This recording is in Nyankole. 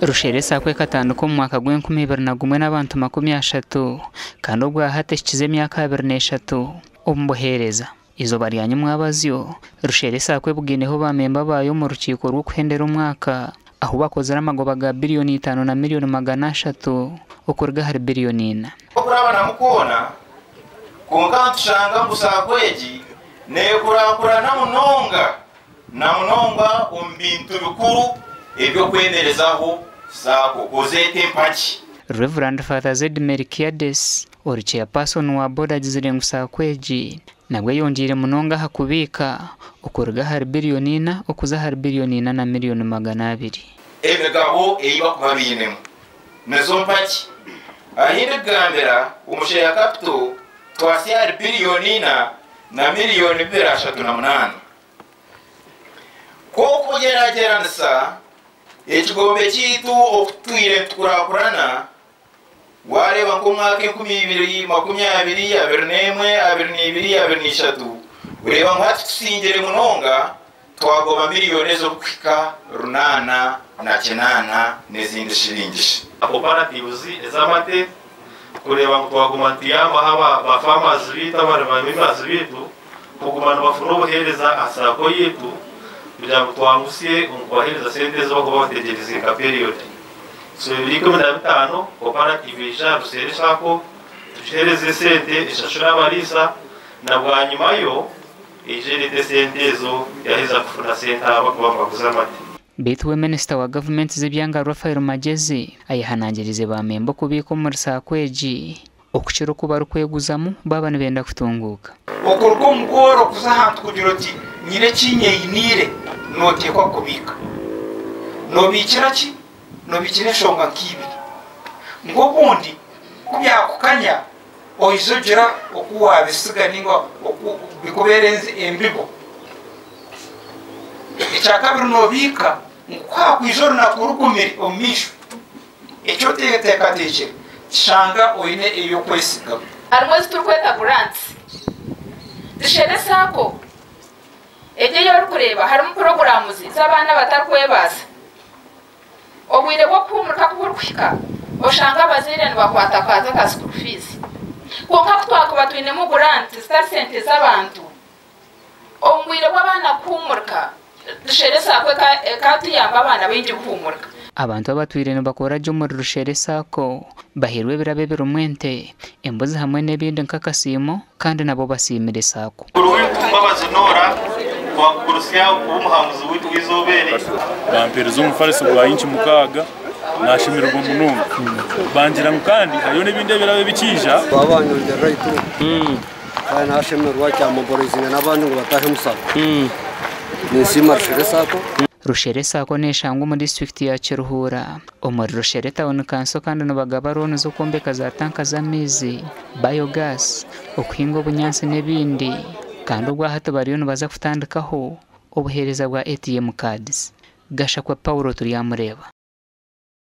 Rushere SACCO ekatandika omu mwaka gw'e2001 n'abantu 30 kandi obwahati ehikize emyaka 23 omu buheereza. Eizooba rya nyimwabazyo, Rushere SACCO ebugaineho baamemba baayo omu rukiiko rw'okuhendera omwaka ahu bakozire amagoba ga biriyoni 5 na miriyoni 300 okuruga ahari biriyoni 4. Okurabanamu kwona, kwonka nitushanga ngu SACCO egi neekurakurana munonga na munonga omu bintu bikuru eby'okwemerezaho SACCO, ozeete empagi. Rev. Father Zed Melkiades, ori chairperson wa board agizire ngu SACCO egi nabwo eyongyeire munonga aha kubiika okuruga ahari biriyoni 4 okuza ahari biriyoni 4 na miriyoni 200. Emigabo ei bakuba bainemu nizo mpagi. Ahi ndikugambira omu share capital twasya ahari biriyoni 4 na miriyoni 238. Ku okugyeragyeranisa ekigombe kyaitu oku tutwire nitukurakurana, waareeba nk'omwaka 2020, 21, 22, 23, oreeba ngu hati tusingire munonga twagoba miriyoni ezirikuhika 808 n'ezindi shiringi. Cooperatives ez'amate kureeba ngu twaguma nituyambaho aba farmers baitu, abarimi members baitu kuguma nibafuna obuheereza aha SACCO yaitu kugira ngu twangusye omu kubaheereza sente ezi bakuba bategyereize nka period. So 2015 cooperative eija Rushere SACCO tugiheereze sente eshashure abariisa na bwanyima yo eije ereete sente ezo yaheza kufuna sente aha bakuba nibaguza amate. Beitu we minisita wa gavumenti z'ebyanga Raphael Magyezi ayehanangirize baamemba okubiika omuri SACCO egi okukira oku barikweguzamu baaba nibenda kutunguuka. Okuruga omu bworo kuza ahantu kugira oti nyine ekinyeyiniire, nooteekwa kubiika. Noobiikira ki? Noobiikira enshonga nk'ibiri. Nk'obundi ku byakukanya oija ogira oku waabisiga nainga oku bikubeera embibo. Ekyakabiri noobiika ngu ku haakwija orunaku rugumire omu maisho, eki oteekateekire kishanga oine eby'okwesigamu. Harimu ezi turikweta grants. Rushere SACCO egi ei orikureeba harimu programs z'abaana abatarikwebaasa. Obwire bw'okuhuumurika ku burikuhika oshanga abazaire nibakwatakwata ka school fees. Kwonka ku twakuba twinemu grant zitari sente z'abantu, omu bwire bw'abaana kuhuumurika Rushere SACCO ekatuyamba abaana baingi kuhuumurika. Abantu abatwire nibakora gye omuri Rushere SACCO bahairwe ebirabo ebirimu ente, embuzi hamwe n'ebindi nk'akasiimo kandi nabo basiimire SACCO. Mukuru waitu Mbabazi Norah, twakukurusya kuba omuhanguzi waitu w'eizooba eri. Bampeereza omufariso gwa inci 6, nashemererwa munonga. Bangira ngu kandi hariyo n'ebindi ebirabo ebikiija. Baba banyongerera eitungo kandi nashemererwa kyamoboroizinga n'abandi ngu bataahe omu SACCO. Ninsiima Rushere SACCO. Rushere SACCO neeshangwa omu disiturikiti ya Kiruhura omuri Rushere Town Council kandi nibagaba looni z'okwombeka za tanka z'amaizi, biogas, okuhinga obunyaatsi n'ebindi kandi obwahati bariyo nibaza kutandikaho obuheereza bwa ATM cards. Gashakwa Paulo turyamureeba.